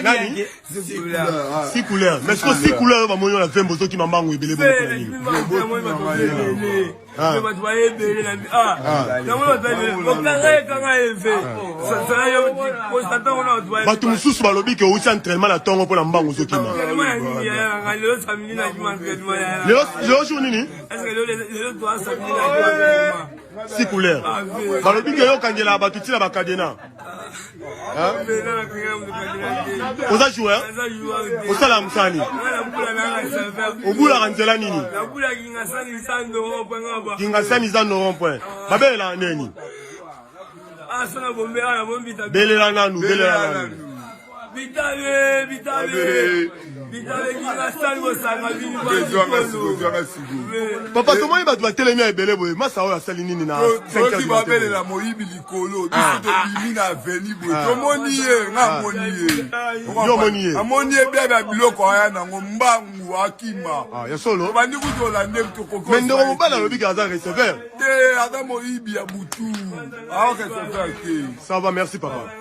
Nani? Six couleurs. Mais siko six couleurs oyo bamoni yo na vembo ozokima mbangu ebele bongo mpona nini? Bato mosusu balobi ke outi entraînement na ntongo mpo na mbangu ozokima. Lelo jour nini? Six couleurs. Balobi ke yo okangelaka bato ntina bakadena. Oza joueur? Osala mosala nini? Obulaka nzela nini? Kingasani zando rond point. Babelelaka nini? Belela nanu, belela nanu. Bitabe, bitabe, bitabe kingasani bosanga bino. Papa, tomoni bato batelemi ya ebele boye, masa oyo asali nini na soki babelela moyibi likolo, biso tobimi na aveni boye, tomoni ye, nga amoni ye. Yo omoni ye? Amoni ye bia bia biloko aya nango mbangu akima. Ya solo. Tobandi kutu olande tokoki. Mais ndeko mobali alobi ke aza receveur. Te, aza moyibi ya butu, aza receveur te. Ça va, merci papa.